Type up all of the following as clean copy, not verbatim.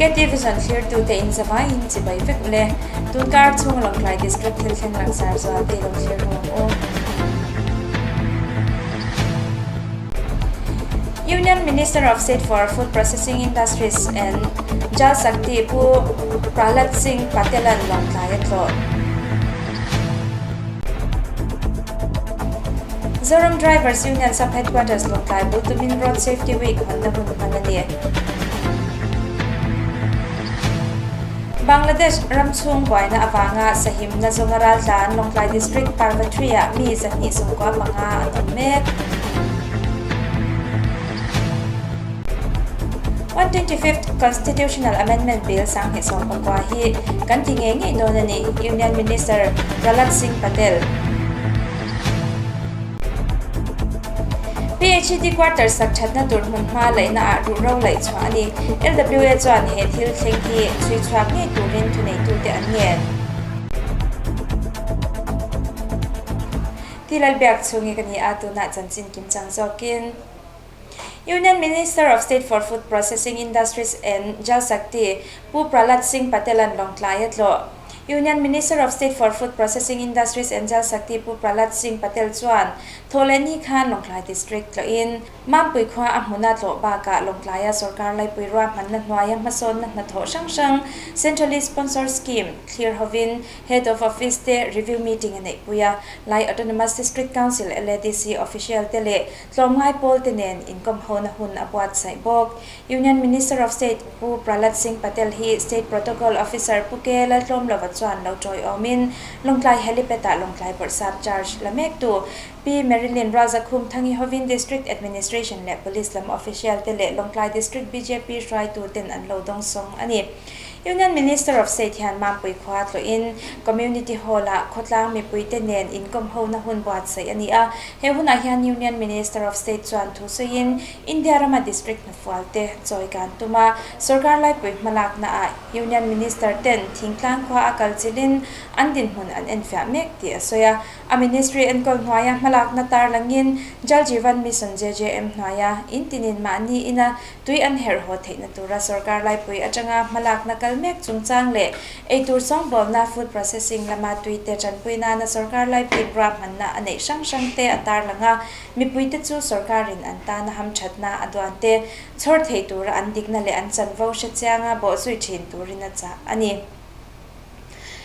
KT Vision thlirtute in zavaiin chibai vek ule. Tunkar chhung Lawngtlai District thil thleng langsar zual te lo thlir ho ang u. Union Minister of State for Food Processing Industries and Jal Shakti Pu Prahlad Singh Patel-a'n Lawngtlai a tlawh. Zoram Drivers Union Sub-Headquarters Lawngtlai bul tumin Road Safety Week hawnna hun hman a ni. Bangladesh ram chhung buaina avanga sahimna zawnga raltlan Lawngtlai District Parvatri-ah mi 295 an awm mek. 125th Constitutional Amendment Bill 2019 hi kan ti ngei ngei dawn a ni, Union Minister Prahlad Singh Patel. PHED Quarter sak thatna tur hmun hma laihna ah ruhro laih chhuah a ni. LWA chuan he thil thleng hi chhui chhuak ngei turin thuneitute an ngen. Ti Lalbiak chhungi ka ni a, tunah chanchin kim chang zawkin. Union Minister of State for Food Processing Industries and Jal Shakti Pu Prahlad Singh Patel-a'n Lawngtlai a tlawh. Union Minister of State for Food Processing Industries and Jal Shakti Pu Prahlad Singh Patel chuan Thawhlehni khan Lawngtlai District tlawhin Mampui khua a hmuna tlawh bakah Lawngtlaia sorkar laipui ruahmanna hnuaia hmasawnna hnathawh hrang hrang Centrally Sponsored Scheme thlir hovin Head of Office te review meeting a neihpui a, Lai Autonomous District Council, LADC, official te leh Tlawmngai pawl te nen inkawm hona hun a buatsaih bawk. Union Minister of State Pu Prahlad Singh Patel hi State Protocol Officer Pu Ke Laltlawmlova chuan lo tawiawmin Lawngtlai Helipad-ah Lawngtlai Bawrhsap charge la mektu Pi Marilyn Ralzakhum Thangi hovin District Administration leh Police lam official te leh Lawngtlai District bjp hruaitu ten an lo dawngsawng a ni. Union Minister of State hian Mampui khua tlawhin Community Hall-ah khawtlang mipuite nen inkawm hona hun buatsaih a ni a. He hunah hian Union Minister of State chuan thu sawiin India rama district hnafual te chawi kan tum a, sorkar laipui hmalaknaah Union Minister ten thingtlang khua a kal chilhin an dinhmun an enfiah mek tih a sawi a. A ministry enkawl hnuaia hmalakna tarlangin Jal Jeevan Mission, JJM, hnuaia in tinin mahni ina Tui an herh haw theihna tura sorkar laipui atanga hmalakna kal mek chungchang leh eitur sawngbawlna, food processing, lama tuite tanpui nana sorkar laipui ruahmanna a neih hrang hrang te a tarlang a, mipuite chu sorkarin an tana hamthatna a duan te chhawr thei tura an dikna leh an chanvo hrechianga bawhzui thin turin a chah a ni.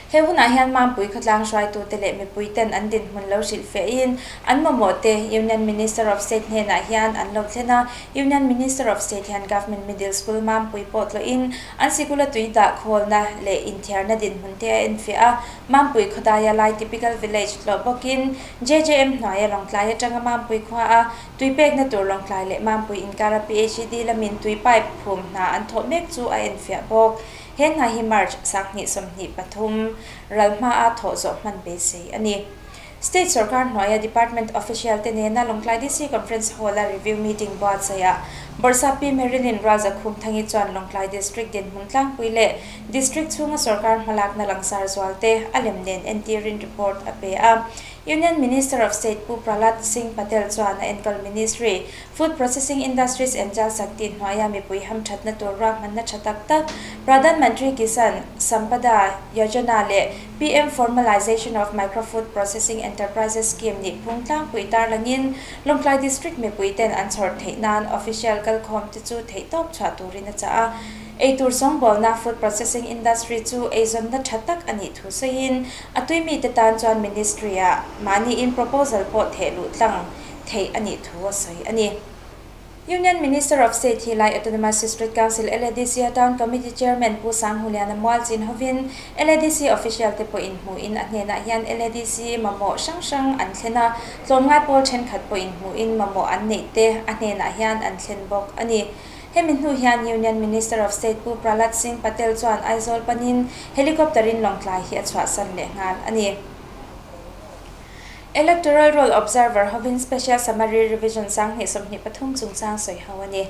He hunah hian Mampui khawtlang hruaitute leh mipuiten an dinhmun lo hrilh fehin an mamawhte Union Minister of State hnenah hian an lo thlen a. Union Minister of State hian Government Middle School Mampui pawh tlawhin an sikula tui dah khawlna leh inthiarna dinhmun te a enfiah a. Mampui khawdaia Lai Typical Village tlawh bawkin JJM hnuaia Lawngtlai atanga Mampui khuaa tui pekna tur Lawngtlai leh Mampui inkara PHED lamin tui pipe phum hna an thawh mek chu a enfiah bawk. He hna hi March 2023 ral hmaa thawh zawh hman beisei a ni. State sorkar hnuaia Department official te nena Lawngtlai DC Conference Hall-a review meeting buatsaihah Bawrhsap Pi Marilyn Rualzakhumthangi chuan Lawngtlai District dinhmun tlangpui leh District chhunga sorkar hmalakna langsar zual te a lem nen entirin report a pe a. Union Minister of State Pu Prahlad Singh Patel chuan a enkawl Ministry Food Processing Industries and Jal Shakti hnuaia mipui hamthatna tur ruahmanna tha tak tak Pradhan Mantri Kisan Sampada Yojana leh PM Formalization of Micro Food Processing Enterprises Scheme nih phung tlangpui tarlangin Lawngtlai District mipui ten an chhawr theih nan official kalkhawm te chu theihtawp chhuah turin a chah a. Eitur sawngbawlna Food Processing Industry chu eizawnna tha tak a nih thu sawiin a tuimite tan chuan Ministry-ah mahniin proposal pawh theh luh tlang theih a nih thu a sawi a ni. Union Minister of State hi Lai Autonomous District Council, LADC, a Town Committee Chairman Pu Sanghuliana mual chin hovin LADC official te pawhin hmuhin a hnenah hian LADC mamawh hrang hrang an thlen a, tlawmngai pawl thenkhat pawhin hmuhin mamawh an neih te a hnenah hian an thlen bawk a ni. Hemi hnu hian Union Minister of State Pu Prahlad Singh Patel chuan Aizawl panin helicopter in Lawngtlai hi a chhuahsan leh nghal a ni. Electoral Roll Observer hovin Special Summary Revision 2023 chungchang sawi ho a ni.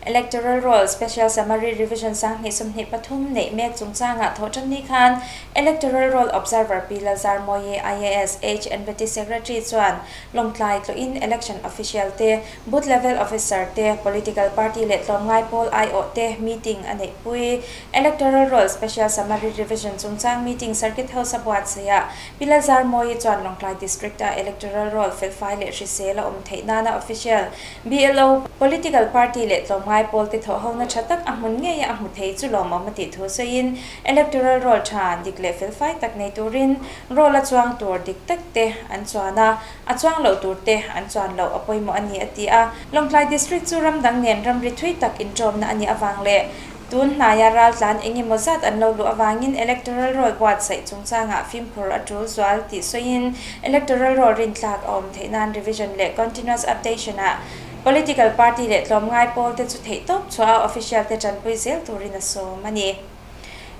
Electoral Roll Special Summary Revision 2023 neih mek chungchangah thawhtanni khan Electoral Roll Observer Pi Lalzarmawii IAS HNBT Secretary chuan Lawngtlai tlawhin Election Official te, Booth Level Officer te, Political Party leh tlawmngai pawl aiawh te meeting a neihpui. Electoral Roll Special Summary Revision chungchang meeting Circuit House a buatsaihah Pi Lalzarmawii chuan Lawngtlai District-a Electoral Roll felfai leh hrisel a awm theih nana Official, BLO, Political Party leh tlawmngai pawl te thawhhona tha tak a hmun ngeia a hmu thei chu lawmawm a tih thu sawiin Electoral Roll tha dik leh felfai tak nei turin Roll a chuang tur dik tak te an chuan a, a chuang loh tur te an chuan loh a pawimawh a ni a ti a. Lawngtlai District chu ram dang nen ramri thui tak inṭawmna a nih avang leh tun hnaia raltlan eng emaw zat an lo luh avangin Electoral Roll buatsaih chungchangah fimkhur a tul zual tih sawiin Electoral Roll rintlak a awm theih nan revision leh continuous updation ah political party leh tlawmngai pawl te chu theihtawp chhuah a official te tanpui zel turin a sawm a ni.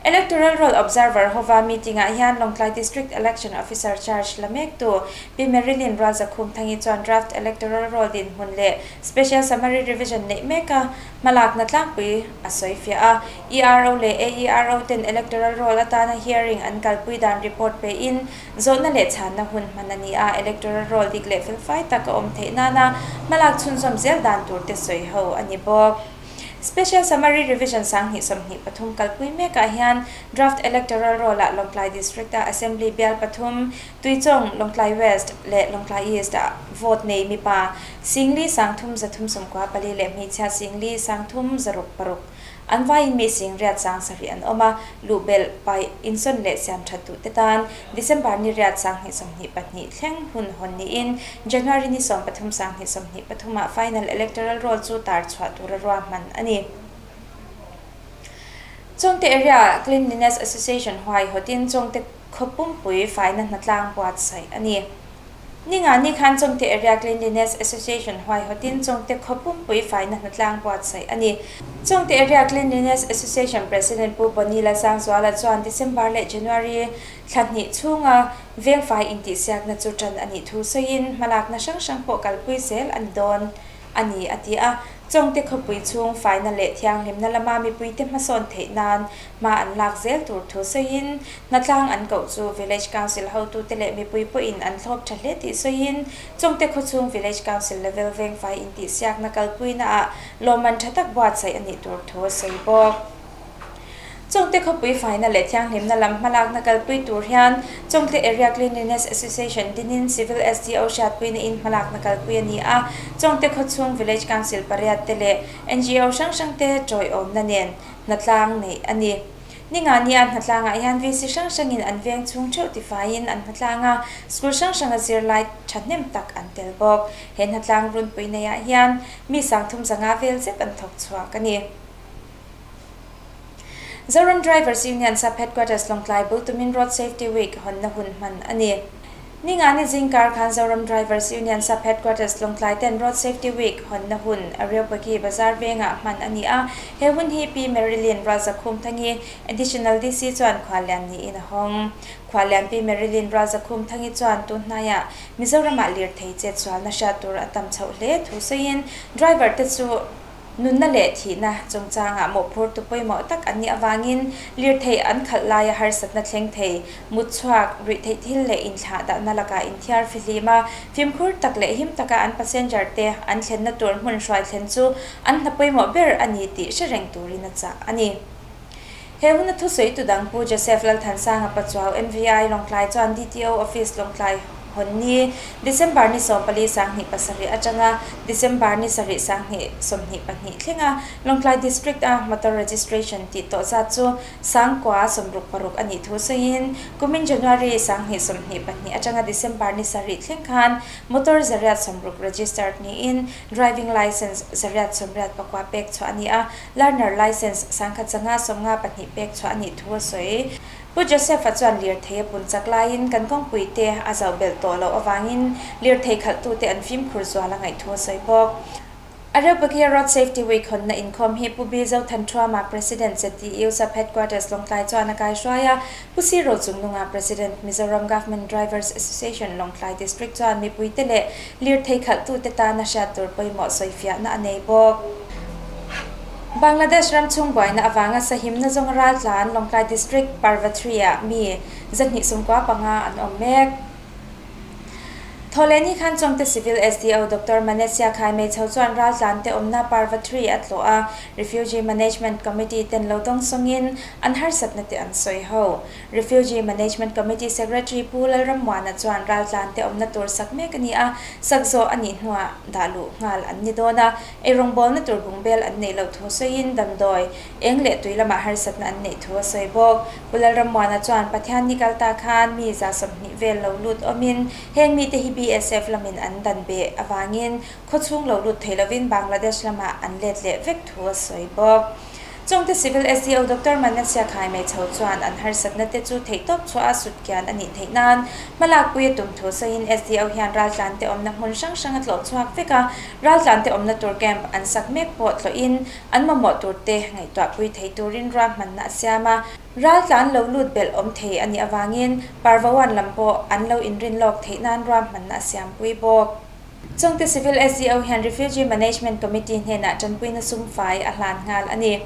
Electoral Roll Observer hova meeting-ah hian Lawngtlai District Election Officer charge la mektu Pi Marilyn Rualzakhumthangi chuan Draft Electoral Roll dinhmun leh Special Summary Revision neih meka hmalakna tlangpui a sawi fiah a. ERO leh AERO ten Electoral Roll atana hearing an kalpui dan report pein zawhna leh chhanna hun hman a ni a, Electoral Roll dik leh felfai tak a awm theih nana hmalak chhunzawm zel dan turte sawi ho a ni bawk. Special Summary Revision 2023 kalpui mekah hian Draft Electoral Roll-ah Lawngtlai District-a Assembly bial pathum, Tuichawng, Lawngtlai West leh Lawngtlai East-ah vote nei mipa singli sangthum zathum sawmkua pali leh hmeichhia singli sangthum zaruk paruk an vaiin mi singriat 7000 an awm a, luhbelh, paih, insawn leh siam that duh te tan December ni riat 2022 thleng hun hawn niin January ni 13 2023 ah final electoral roll chu tar chhuah tura ruahman a ni. Chawngte Area Cleanliness Association huaihawtin Chawngte khaw pumpui faina hnatlang buatsaih a ni. Ninga ni khan Chawngte Area Cleanliness Association huaihawtin Chawngte khaw pumpui faina hnatlang buatsaih a ni. Chawngte Area Cleanliness Association President Pu Bonny Lalsangzuala chuan December leh January thla hnih chhunga vengfai intihsiakna chu tan a nih thu sawiin hmalakna hrang hrang pawh kalpui zel a ni dawn a ni a ti a. Chawngte khawpui chhung faina leh thianghlimna lama mipuite hmasawn theih nan hma an lak zel tur thu sawiin hnatlang an koh chu Village Council hotute leh mipui pawhin an thlawp tha hle tih sawiin Chawngte khawchhung Village Council level vengfai intihsiakna kalpuinaah lawmman tha tak buatsaih a nih tur thu a sawi bawk. Chawngte khawpui faina leh thianghlimna lam hmalakna kalpui tur hian Chawngte Area Cleanliness Association dinin Civil SDO hriatpuina in hmalakna kalpui a ni a, Chawngte khawchhung Village Council pariat te leh NGO hrang hrang te tawiawmna nen hnatlang neih a ni. Ninga nia hnatlangah hian VC hrang hrangin an veng chhung theuh tifaiin an hnatlang a, school hrang hranga zirlai thahnem tak an tel bawk. He hnatlang runpui neiah hian mi 3500 vel zet an thawk chhuak a ni. Zoram Drivers Union Sub Headquarters Lawngtlai bul tumin Road Safety Week hawnna hun hman a ni. Ningani zingkar khan Zoram Drivers Union Sub Headquarters Lawngtlai ten Road Safety Week hawnna hun Areopagi Bazar vengah hman a ni a, he hun hi Pi Marilyn Rualzakhumthangi, Additional DC chuan khuallian niin a hawng. Khuallian Pi Marilyn Rualzakhumthangi chuan tun hnaiah Mizoramah lirthei chetsualna hriat tur a tam chhoh hle thu sawiin driver te chu Nunna leh thihna chungchangah mawhphurtu pawimawh tak an nih avangin lirthei an khalh laia harsatna thleng thei, mut chhuak, ruih theih thil leh inthlah dahna lakah inthiar fihlim a, fimkhur tak leh him taka an passenger te an thlenna tur hmun hruai thlen chu an hna pawimawh ber a ni tih hre reng turin a chah a ni. He huna thusawitu dang Pu Joseph Lalthansanga Pachuau MVI Lawngtlai chuan DTO Office Lawngtlai hawn ni December ni 14 2007 atanga December ni 7 2022 thlenga Lawngtlai District a Motor Registration tih tawh zat chu 966 a nih thu sawiin kumin January 2022 atanga December ni 7 thleng khan Motor 160 registered niin Driving Licence 189 pek chhuah a ni a. Learner Licence 1152 pek chhuah a nih thu a sawi. Pu Joseph-a chuan lirthei a pun chak laiin kan kawngpui te a zauh belh tawh loh avangin lirthei khalhtute an fimkhur zual a ngaih thu a sawi bawk. Areopagia Road Safety Week hawnna inkhawm hi Pu B. Zothanṭhuama, President, ZDU Sub Headquarters Lawngtlai chuan a kaihruai a, Pu C. Rochungnunga, President, Mizoram Government Drivers Association Lawngtlai District chuan mipuite leh lirthei khalhtute tana hriat tur pawimawh sawifiahna a nei bawk. Bangladesh ram chhung buaina avanga sahimna zawnga raltlan Lawngtlai District Parvathri-ah mi 295 an awm mek. Thawhlehni khan Chawngte Civil SDO Doctor Manesia Khaimeichho chuan raltlante awmna Parvathri a tlawh a, Refugee Management Committee ten lo dawng sawngin an harsatna te an sawi ho. Refugee Management Committee Secretary Pu Lalrammuana chuan raltlante awmna tur sak mek a ni a, sak zawh a nih hnuah dah luh nghal an ni dawn a, Eirawngbawlna tur bungbel an neih loh thu sawiin damdawi eng leh tui lamah harsatna an neih thu a sawi bawk. Pu Lalrammuana chuan Pathian ni kal ta khan mi 120 vel lo lut awmin heng mite hi BSF lamin an dan beh avangin khawchhung lo lut thei lovin Bangladesh lamah an let leh vek thu a sawi bawk. Chungte Civil SDO Doctor Manasya Khaimeichho chuan an harsatna te chu theihtawp chhuah a sut kian a nih theih nan hmalakpui a tum thu sawiin SDO hian raltlante awmna hmun hrang hrang a tlawh chhuak vek a, raltlante awmna tur camp an sak mek pawh tlawhin an mamawh tur te ngaihtuahpui thei turin ruahmanna a siam a. Raltlan lo lut belh awm thei a nih avangin Parvawan lam pawh an lo inrin lawk theih nan ruahmanna a siampui bawk. Chungte Civil SDO hian Refugee Management Committee hnenah tanpuina sum fai a hlan nghal a ni.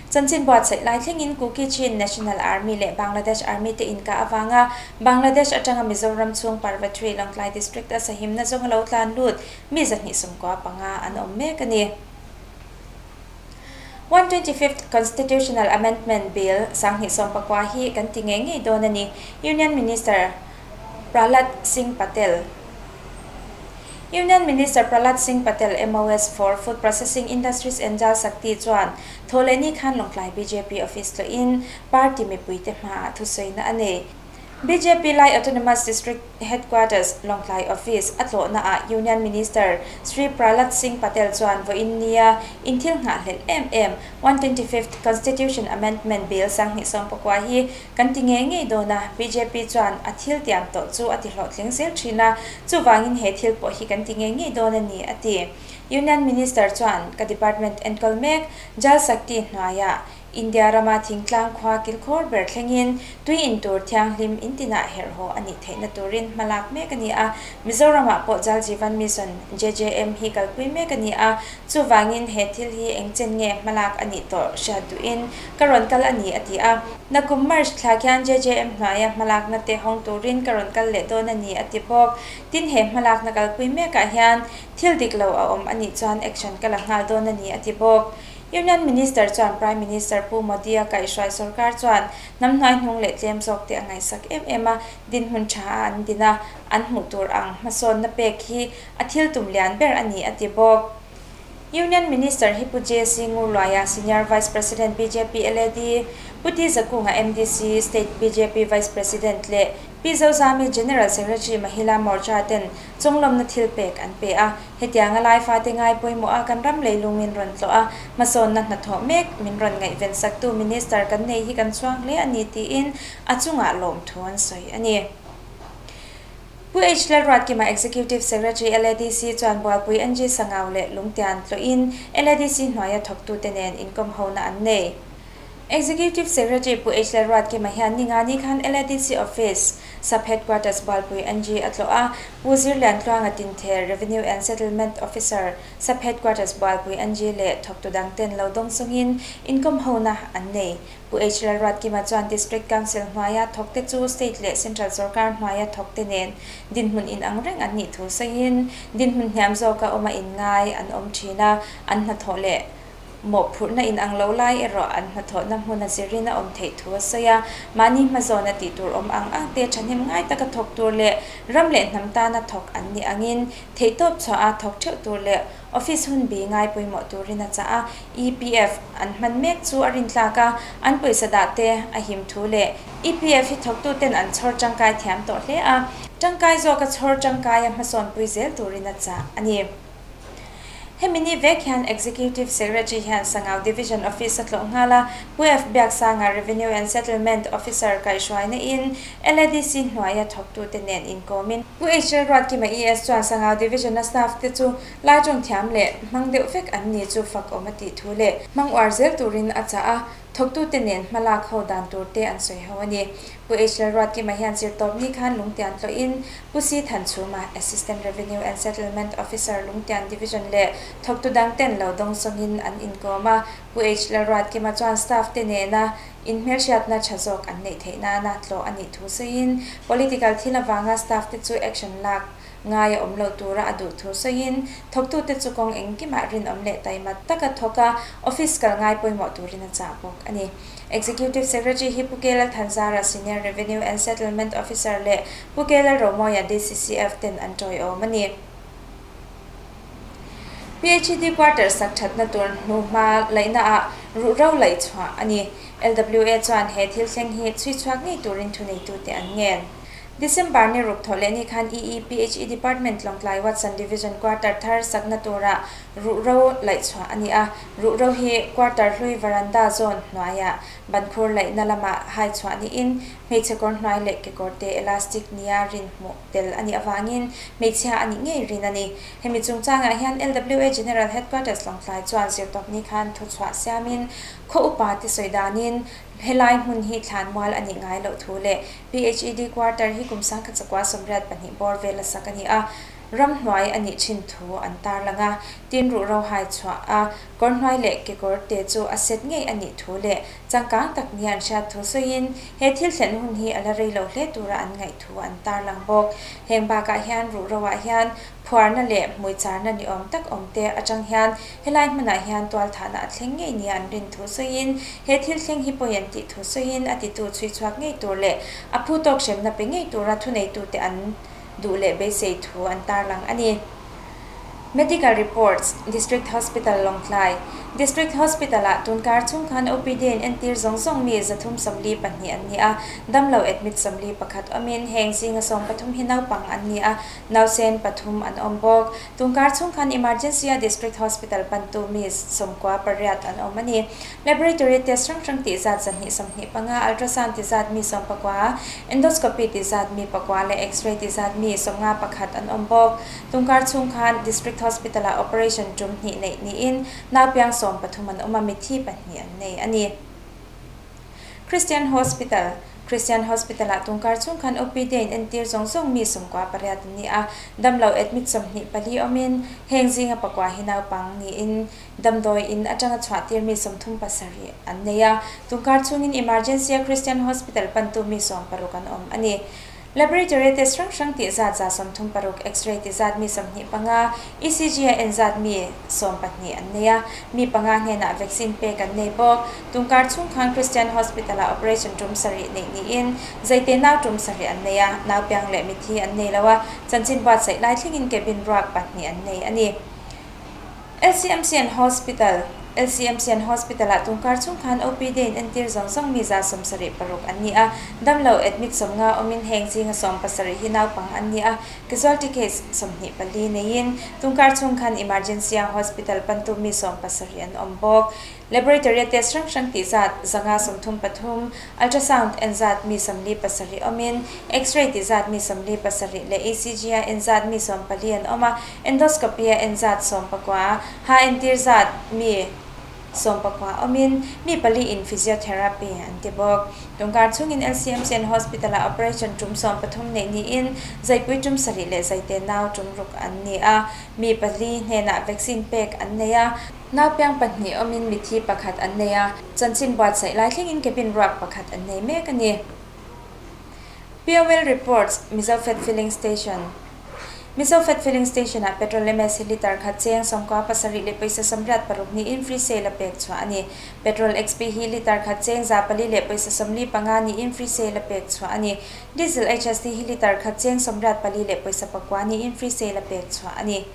Chanchin buatsaih lai thlengin Kuki Chin National Army leh Bangladesh Army te inkah avanga Bangladesh atanga Mizoram chhung Parvathri Lawngtlai District a sahimna zawnga lo tlan lut mi 295 an awm mek a ni. 125th Constitutional Amendment Bill 2019 hi kan ti ngei ngei dawn a ni, Union Minister Prahlad Singh Patel. Union Minister Prahlad Singh Patel MOS for Food Processing Industries and Jal Shakti chuan Thawhlehni khan Lawngtlai bjp office tlawhin party mipuite hmaah thusawina a nei. Bjp Lai Autonomous District Headquarters, Lawngtlai Office a tlawhnaah Union Minister Shri Prahlad Singh Patel chuan vawiin nia inthil nghahhlelh em em 125th Constitution Amendment Bill 2019 hi Kan ti ngei ngei dawn a, bjp chuan a thil tiam tawh chu a ti hlawhtling zel thin a, chuvangin he thil pawh hi kan ti ngei ngei dawn a ni, a ti. Union Minister chuan, Ka department enkawl mek, Jal Shakti hnuaiah India rama thingtlang khua kilkhawr ber thlengin tui in tur thianghlim in tinah herhhaw a nih theihna turin hmalak mek a ni a, Mizoramah pawh Jal Jeevan Mission, JJM, hi kalpui mek a ni a, chuvangin he thil hi engchen nge hmalak a nih tawh hriat duhin Ka rawn kal a ni, a ti a. Nakum March thla khian JJM hnuaia hmalakna te hawng turin ka rawn kal leh dawn a ni, a ti bawk. Tin, he hmalakna kalpui mekah hian thil dik lo a awm a nih chuan action ka la nghal dawn a ni, a ti bawk. Union Minister chuan Prime Minister Pu Modi-a kaihhruai sorkar chuan hnam hnuai hnung leh tlem zawk te a ngaihsak em em a, dinhmun tha a an din a, an hmuh tur ang hmasawnna pek hi a thil tum lian ber a ni, a ti bawk. Union Minister hi Pu JC Ngurluaia, Senior Vice President bjp LAD, Pu T Zakunga MDC, State bjp Vice President leh Pi Zozami General Secretary Mahila Morcha ten chawnglawmna thil pek an pe a. Hetianga lai fate ngai pawimawh a kan ram leilung min rawn tlawh a, hmasawnna hnathawh mek min rawn ngaihven saktu Minister kan nei hi kan chhuang hle a ni tiin a chungah lawmthu an sawi a ni. Pu H. Lalruatkima Executive Secretary LADC chuan Bualpui NG Sangau leh Lungtian tlawhin LADC hnuaia thawktute nen inkawmhona an nei. Executive Secretary Pu H. Lalruatkima hian ningani khan LADC Office, Sub Headquarters Bualpui NG a tlawh a, Pu Zirliantluanga Tinther, Revenue and Settlement Officer, Sub Headquarters Bualpui NG leh thawktu dangten lo dawng chungin inkawmhona an nei. Pu H. Lalruatkima chuan District Council hnuaia thawkte chu State leh Central sorkar hnuaia thawkte nen dinhmun inang reng an nih thu sawiin, dinhmun hniam zawka awm a inngai an awm thin a, an hnathawh leh mawhphurhna inang lo lai erawh an hnathawhna hmuna zirin a awm theih thu a sawi a, mahni hmazawna tih tur awm ang ang te thahnem ngai taka thawk tur leh ram leh hnam tana thawk an nih angin theihtawp chhuah a thawk theuh tur leh Office hun bi ngai pawimawh turin a chah a, EPF an hman mek chu a rintlak a, an pawisa dah te a him thu leh EPF hi thawktuten an chhawr tangkai thiam tawh hle a, tangkai zawka chhawr tangkaia hmasawnpui zel turin a chah a ni. Hemi ni vek hian Executive Secretary hian Sangau Division Office a tlawh nghal a, Pu F. Biaksanga Revenue and Settlement Officer kaihhruaina in LADC hnuaia thawktute nen inkawmin, Pu H. Lalruatkima ES chuan Sangau Division-a staff te chu Lai tawng thiam leh hmang deuh vek an ni chu fak awm a tih thu leh hmang uar zel turin a chah a, thawktute nen hmalak ho dan tur te an sawi ho a ni. Pu H Lalruatkima hian zirtawpni khan Lungtian tlawhin Pu Si Thanchhuma, Assistant Revenue and Settlement Officer, Lungtian Division leh thawktu dangten lo dawng sawngin an inkawm a. Pu H Lalruatkima chuan staff te nena inhmelhriatna tha zawk an neih theih nana tlawh a nih thu sawiin political thil avanga staff te chu action lak ngai a awm loh tura a duh thu sawiin thawktute chu kawng engkimah rinawm leh taima taka thawk a, office kal ngai pawimawh turin a chah bawk a ni. Executive Secretary hi Pu Kela Thanzara, Senior Revenue and Settlement Officer leh Pu Kela Romawia, DCCF ten an tawiawm a ni. PHED quarter sak thatna tur hnuhma laihna ah ruhro laih chhuah a ni. LWA chuan he thil thleng hi chhui chhuak ngei turin thuneitute an ngen. December ni ruk thawh leh ni khan EEPHE Department Lawngtlai Watson Division Quarter thar sakna tura ruhro laih chhuah a ni a. Ruhro hi quarter hlui veranda zawn hnuaiah bankhur laihna lamah hai chhuah niin hmeichhe kawr hnuai leh kekawr te elastic nia rin hmuh tel a nih avangin hmeichhia a nih ngei rin a ni. Hemi chungchangah hian LWA General Headquarters Lawngtlai chuan zirtawpni khan thuchhuah siamin khaw upa te sawi danin Helai hmun hi thlanmual a nih ngai loh thu leh PHED quarter hi kum sangkhat chakua 82 bawr vel a sak a ni a, ramhnuai a nih thin thu an tarlang a. Tin ruh ro hai chhuah a, kawr hnuai leh kekawr te chu a set ngei a nih thu leh changkang tak nia an hriat thu sawiin he thil thlen hun hi a la rei lo hle tura an ngaih thu an tarlang bawk. Heng bakah hian ruh roah hian Phuarna leh hmuicharna ni awm tak awmte atang hian helai hmunah hian tualthahna a thleng ngei nia an rin thu sawiin, he thil thleng hi pawi an tih thu sawiin a titu chhui chhuak ngei tur leh a phu tawk hremna pe ngei tura thuneitute an duh leh beisei thu an tarlang a ni. Medical Reports, District Hospital Lawngtlai District Hospital-ah tunkar chhung khan OPD in entir zawng zawng mi 342 an ni a, damlo admit 41 awmin heng zinga 13 hi naupang an ni a, Nausen pathum an awm bawk. Tungkar chhung khan Emergency a District Hospital pantu mi 98 an awm a ni. Laboratory test hrang hrang tih zat 225, ultrasound ti zat mi 19, endoscopy ti zat mi pakua leh x-ray ti zat mi 51 an awm bawk. Tungkar chhung khan District Hospital ah operation tum hnih neih niin naupiang 13 an awm a, mithi pahnih an nei a ni. Christian Hospital, Christian Hospital-ah tungkar chhung khan OPD a inentir zawng zawng mi 98 an ni a, damlo admit 24 awmin heng zinga pakua hi naupang niin damdawi in atanga chhuahtir mi 37 an nei a, tungkar chhungin emergency-a Christian Hospital pantu mi 60 an awm a ni. Laboratory test hrang hrang tih zat 36, X-ray tih zat mi 25, ECG a en zat mi 12 an nei a, mi panga hnenah vaccine pek an nei bawk. Tungkar chhung khan Christian Hospital-ah operation tum sarih neih niin zaite nau tum sarih an nei a, nau piang leh mithi an nei lo a, chanchin buatsaih lai thlengin cabin ruak pahnih an nei a ni. LCMCN Hospital, LCMCN Hospital-ah tungkar chhung khan OPD in entir zawng zawng mi 76 an ni a, damlo admit 50 awmin heng zinga 17 hi naupang an ni a, casualty case 24 neiin tungkar chhung khan emergency-a hospital pantu mi 70 an awm bawk. Laboratory-a test hrang hrang tih zat 533, ultrasound en zat mi 47 awmin, X-ray tih zat mi 47 leh ECG-a en zat mi 14 an awm a, endoscopy-a en zat 19, ha entir zat mi 19 awmin, mi pali in physiotherapy an ti bawk. Tungkar chhungin LCMCN Hospital-ah operation tum 13 neih niin, zaipui tum sarih leh zaite nau tum ruk an ni a, mi pali hnenah vaccine pek an nei a, Naupiang pahnih awmin mithi pakhat an nei a, chanchin buatsaih lai thlengin cabin ruak pakhat an nei mek a ni. POL reports, Mizofed Filling Station Mizofed Filling Station-ah petrol MS hi litre khat cheng 97 leh pawisa 86 niin free sale a pek chhuah a ni. Petrol XP hi litre khat cheng 400 leh pawisa 45 niin free sale a pek chhuah a ni. Diesel HSD hi litre khat cheng 84 leh pawisa pakua niin free sale a pek chhuah a ni.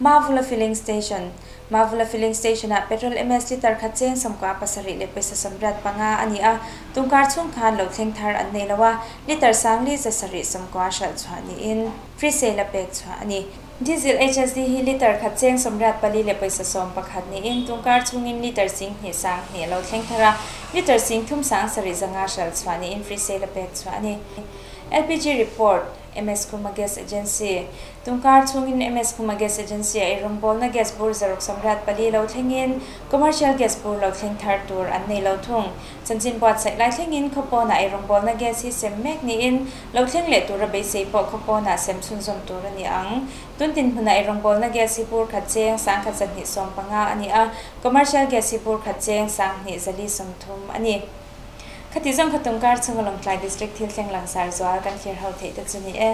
Mavula Filling Station, Mavula Filling Station-ah petrol MS litre khat cheng 97 leh pawisa 85 a ni a, tungkar chhung khan lo thleng thar an nei lo a, litre sangli 790 hralh chhuah niin free sale a pek chhuah a ni. Diesel HSD hi litre khat cheng 84 leh pawisa 11 niin tungkar chhungin litre 2,000 sang hnih a lo thleng thar a, litre 3,700 hralh chhuah niin free sale a pek chhuah a ni. LPG Report. MS Khuma Gas Agency. Tungkar chhungin MS Khuma Gas Agency-a eirawngbawlna gas bur 684 lo thlengin commercial gas bur lo thleng thar tur an nei lo thung. Chanchin buatsaih lai thlengin khawpawnah eirawngbawlna gas hi sem mek niin lo thleng leh tura beisei pawh khawpawnah sem chhunzawm tur a ni ang. Tun dinhmunah eirawngbawlna gas hi bur khat cheng 1215 a ni a, commercial gas hi bur khat cheng 2033 a ni. Khati zawng kha tungkar chhunga Lawngtlai District thil thleng langsar zual kan thlir ho theih te chu ni e.